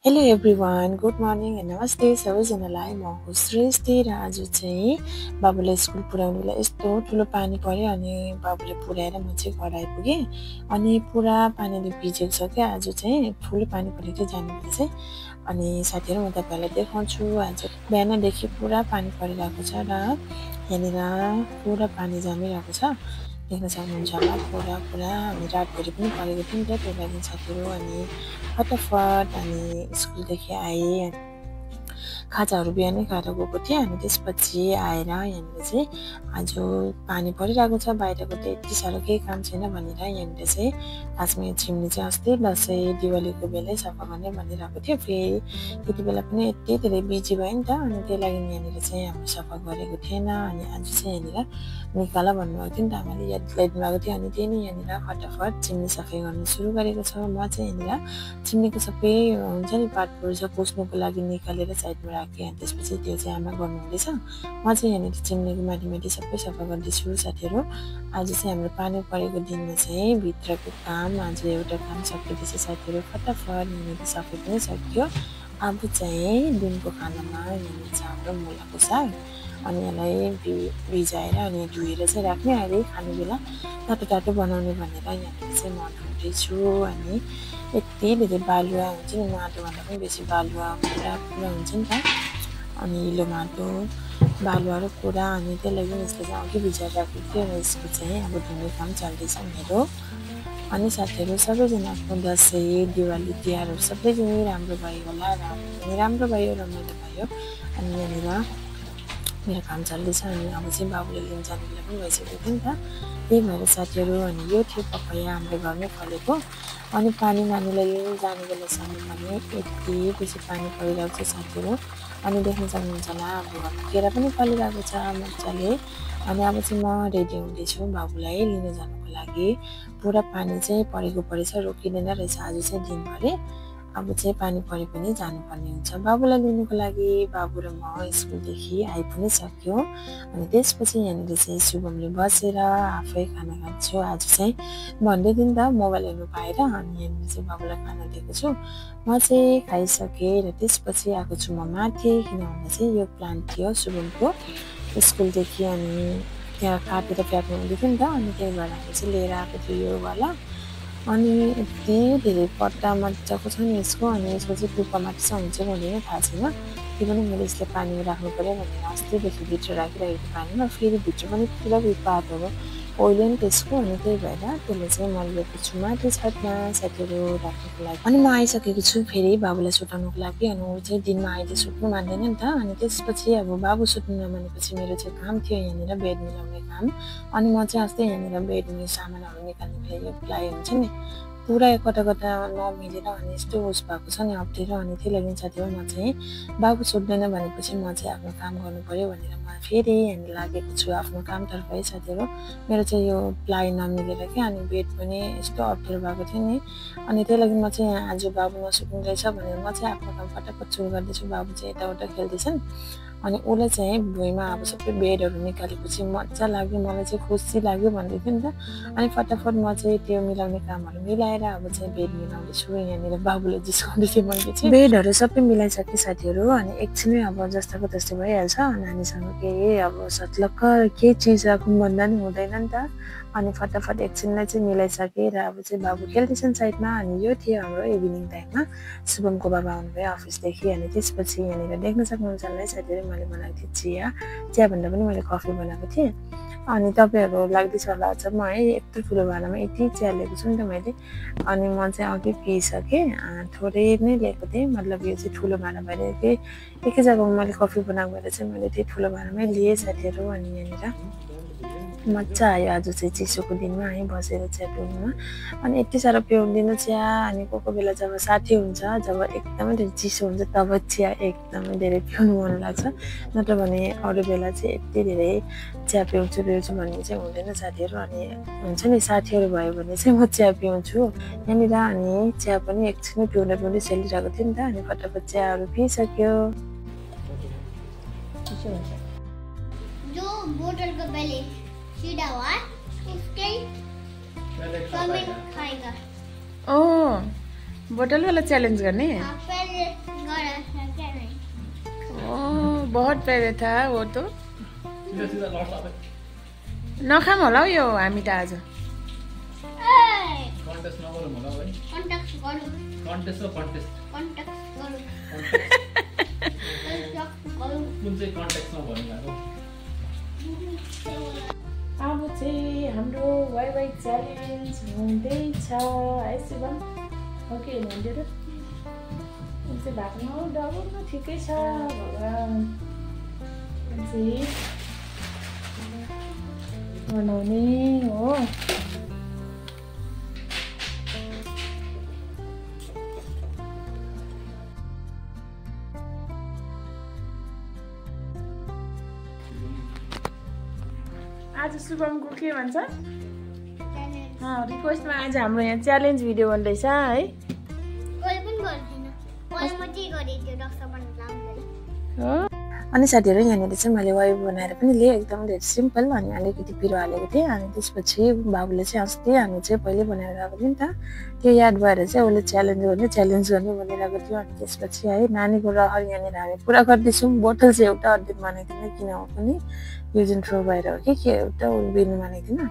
Hello everyone, good morning and नमस्ते सबैजनालाई। म हो सृष्टि र आज चाहिँ बाबुले स्कुल पुर्याउनुलाई यस्तो ठुलो पानी पर्यो अनि बाबुले पुर्याएर म चाहिँ घर आइपुगेँ। अनि पुरा पानीले भिजेको छ क्या। आज चाहिँ ठुलो पानी परेको थियो जानुको चाहिँ। अनि साथीहरू म तपाईँहरूलाई देखाउँछु। आज बिहानदेखि पुरा पानी परिरहेको छ र यहाँनिर पुरा पानी जमिरहेको छ, देख्न सक्नुहुन्छ होला। पुरा अनि रातभरि पनि परेको थियो नि त, त्यही लागि साथीहरू। अनि फटाफट अनि स्कुलदेखि आएँ, खाजाहरू बिहानै खाएर गएको थिएँ। अनि त्यसपछि आएर यहाँनिर चाहिँ आज पानी परिरहेको छ, बाहिरको त यति साह्रो केही काम छैन भनेर यहाँनिर चाहिँ खासमा यो चिम्नी चाहिँ अस्ति दसैँ दिवालीको बेलै सफा गर्ने भनिरहेको थियो। फेरि त्यति बेला पनि यति धेरै बिजी भयो नि त, अनि त्यही लागि यहाँनिर चाहिँ हामीले सफा गरेको थिएन। अनि आज चाहिँ यहाँनिर निकाला भन्नुभएको थियो नि त, आमाले याद ल्याइदिनु भएको थियो। अनि त्यही नै यहाँनिर फटाफट चिम्नी सफाइ गर्नु सुरु गरेको छ। म चाहिँ यहाँनिर चिम्नीको सबै हुन्छ नि पार्टहरू छ पुस्नुको लागि निकालेर साइडमा राखेँ। अनि त्यसपछि त्यो चाहिँ आमा गर्नुहुँदैछ, म चाहिँ यहाँनिर चिम्नीको माथि सबै सफा गर्दैछु साथीहरू। आज चाहिँ हाम्रो पानी परेको दिनमा चाहिँ भित्रको काम आज एउटा काम सकिँदैछ साथीहरू। फटाफट यहाँनिर सफाइ पनि सक्यो। अब चाहिँ दिनको खानामा यहाँनिर छ हाम्रो मुलाको साग। अनि यसलाई भिजाएर अनि धोएर चाहिँ राख्ने, अहिले खाने बेला तातो बनाउने भनेर यहाँनिर चाहिँ म धुँदैछु। अनि यति धेरै बालुवा हुन्छ नि, माटोभन्दा पनि बेसी बालुवा पुरा हुन्छ नि त। अनि हिलो माटो बालुवा र पुरा, अनि त्यसलाई पनि यसले चाहिँ अघि भिजाएर राखेको थियो। र यसको चाहिँ अब धुने काम चल्दैछ मेरो। अनि साथीहरू सबैजनाको दसैँ दिवाली तिहारहरू सबैजना राम्रो भयो होला, र पनि राम्रो भयो, रमाइलो भयो। अनि यहाँनिर मेरो काम चल्दैछ। अनि अब चाहिँ बाबुले लिन जाने बेला पनि भइसकेको थियो नि त, त्यही भएर साथीहरू। अनि यो थियो पपाया हाम्रो घरमै फलेको। अनि पानी नानीलाई लिन जाने बेलासम्म पनि यति बेसी पानी परिरहेको छ साथीहरू। अनि देख्न सक्नुहुन्छ होला हाम्रो घरमा केरा पनि फलिरहेको छ मजाले। अनि अब चाहिँ म रेडी हुँदैछु बाबुलाई लिन जानुको लागि। पुरा पानी चाहिँ परेछ, रोकिँदैन रहेछ आज चाहिँ दिनभरि। अब चाहिँ पानी परे पनि जानुपर्ने हुन्छ बाबुलाई लिनुको लागि। बाबु र म स्कुलदेखि आइ पनि सक्यो। अनि त्यसपछि यहाँनिर चाहिँ शुभमले बसेर आफै खाना खान्छु। आज चाहिँ भन्दै थिएँ नि त मोबाइल हेर्नु पाएर, अनि यहाँनिर चाहिँ बाबुलाई खाना दिएको छु। म चाहिँ खाइसकेँ र त्यसपछि आएको छु म माथि, किनभने चाहिँ यो प्लान्ट थियो शुभमको स्कुलदेखि। अनि त्यहाँ काटेर फ्याँक्नु हुँदै थियो नि त, अनि त्यही भएर हामी चाहिँ लिएर आएको थियो यो वाला। अनि यति धेरै पत्ता मजाको छ नि यसको। अनि यसको चाहिँ टुप्पा माथि चाहिँ हुन्छ भन्ने थाहा छैन, त्यो पनि मैले यसलाई पानीमा राख्नु पऱ्यो भनेर अस्तिदेखि भित्र राखिरहेको पानीमा। फेरि भित्र पनि पुरा पातहरू ओइलो नि त्यसको, अनि त्यही भएर त्यसले चाहिँ म लिएको छु माथि छतमा साथीहरू राख्नुको लागि। अनि म आइसकेको छु फेरि बाबुलाई सुताउनुको लागि। अनि ऊ चाहिँ दिनमा आइले सुत्नु मान्दैन नि त। अनि त्यसपछि अब बाबु सुत्नु नमानेपछि मेरो चाहिँ काम थियो यहाँनिर बेड मिलाउने काम। अनि म चाहिँ अस्ति यहाँनिर बेडमा सामानहरू निकाल्नुको लागि प्लाइ हुन्छ नि पुरा कता नमिलेर अनि यस्तो उस भएको छ नि अप्ठ्यारो। अनि त्यही लागि साथीहरू म चाहिँ बाबु सुत्दैन भनेपछि म चाहिँ आफ्नो काम गर्नु पऱ्यो भनेर म फेरि यहाँ लागेको छु आफ्नो कामतर्फ है साथीहरू। मेरो चाहिँ यो प्लाइ नमिलेर क्या, अनि बेड पनि यस्तो अप्ठ्यारो भएको थियो नि। अनि त्यही लागि म चाहिँ यहाँ आज बाबु नसुत्नु रहेछ भनेर म चाहिँ आफ्नो काम फटाफट सुरु गर्दैछु। बाबु चाहिँ यताउता खेल्दैछन्। अनि उसलाई चाहिँ भुइँमा अब सबै बेडहरू निकालेपछि मजा लाग्यो, मलाई चाहिँ खुसी लाग्यो भन्दै थियो नि त। अनि फटाफट म चाहिँ त्यो मिलाउने कामहरू मिलाएर अब चाहिँ बेड मिलाउँदैछु। यहाँनिर बाबुले जिस्काउँदै थियो, मैले चाहिँ बेडहरू सबै मिलाइसकेँ साथीहरू। अनि एकछिनमै अब जस्ताको त्यस्तै भइहाल्छ, नानीसँग केही अब सत्लक्क केही चिज राखौँ भन्दा नि हुँदैन नि त। अनि फटाफट एकछिनलाई चाहिँ मिलाइसकेँ र अब चाहिँ बाबु खेल्दैछन् साइडमा। अनि यो थियो हाम्रो इभिनिङ टाइममा शुभमको बाबा आउनुभयो अफिसदेखि। अनि त्यसपछि यहाँनिर देख्न सक्नुहुन्छ होला साथीहरू मैले बनाएको थिएँ चिया भन्दा पनि मैले कफी बनाएको थिएँ। अनि तपाईँहरू लाग्दैछ होला अचम्म है, यत्रो ठुलो भाँडामा यति चिया लिएको छु नि त मैले। अनि म चाहिँ अघि पिइसकेँ, थोरै नै लिएको थिएँ, मतलब यो चाहिँ ठुलो भाँडा भएर एकै जग्गामा मैले कफी बनाएको भएर चाहिँ मैले त्यही ठुलो भाँडामै लिएँ साथीहरू। अनि यहाँनिर मजा आयो आज चाहिँ चिसोको दिनमा है बसेर चिया पिउनुमा। अनि यति साह्रो पिउँदिनँ चिया। अनि कोही बेला जब साथी हुन्छ, जब एकदमै धेरै चिसो हुन्छ तब चिया एकदमै धेरै पिउनु मन लाग्छ, नत्र भने अरू बेला चाहिँ यति धेरै चिया पिउँछु भन्ने चाहिँ हुँदैन साथीहरू। अनि हुन्छ नि साथीहरू भयो भने चाहिँ म चिया पिउँछु यहाँनिर। अनि चिया पनि एकछिनै पिउँदै चलिरहेको थियो नि त। अनि फटाफट चियाहरू पिइसक्यो। जो बोतल का पहले सीधा हुआ उसके कमेंट खाएगा। ओ बोतल वाला च्यालेन्ज गर्ने। पहले ओह बहुत प्यारे था वो तो नखाम होला हौ यो हामी त आज कन्टेस्ट नगरौँ होला है कन्टेस्ट कुन चाहिँ कन्टेक्स्टमा भन्नुभएको अब चाहिँ हाम्रो वाइ च्यालेन्ज हुँदैछ है शिवम हो कि हुँदै र चाहिँ भाग्नु डबलमा ठिकै छ भगवान् चाहिँ बनाउने हो आज शुभमको के भन्छ रिक्वेस्टमा आज हाम्रो यहाँ च्यालेन्ज भिडियो बन्दैछ है अनि साथीहरू यहाँनिर चाहिँ मैले वाइ बनाएर पनि लिएँ एकदम धेरै सिम्पल अनि अलिकति पिरो हालेको थिएँ अनि त्यसपछि बाबुले चाहिँ अस्ति हामी चाहिँ पहिले बनाएर गएको थियो नि त त्यो याद भएर चाहिँ उसले च्यालेन्ज गर्ने भनिरहेको थियो अनि त्यसपछि है नानीको रहर यहाँनिर हामी पुरा गर्दैछौँ बोतल चाहिँ एउटा अर्धेक बनाइदिनु किन हो पनि युज एन्ड थ्रो भएर हो कि एउटा बिर्नु बनाइदिनु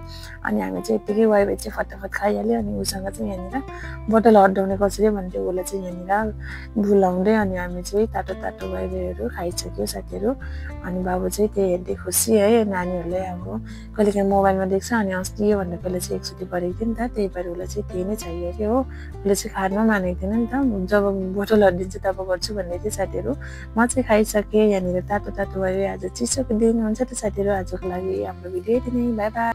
अनि हामी चाहिँ यत्तिकै वाइ चाहिँ फटाफट खाइहाल्यो अनि उसँग चाहिँ यहाँनिर बोतल हटाउने कसरी भन्थ्यो उसलाई चाहिँ यहाँनिर भुलाउँदै अनि हामी चाहिँ तातो तातो वाइहरू खाइसक्यो साथीहरू अनि बाबु चाहिँ त्यही हेर्दै खुसी है नानीहरूले अब कहिले काहीँ मोबाइलमा देख्छ अनि अस्ति योभन्दा पहिला चाहिँ एकचोटि गरेको थियो नि त त्यही भएर उसलाई चाहिँ त्यही नै चाहियो अरे हो उसले चाहिँ खानु मानेको थिएन नि त जब बोतल हटिदिन्छ तब गर्छु भन्दै थियो साथीहरू म चाहिँ खाइसकेँ यहाँनिर तातो तातो वाइ आज चिसोको दिन हुन्छ त साथीहरू आजको लागि हाम्रो भिडियो यति नै बाइ बाइ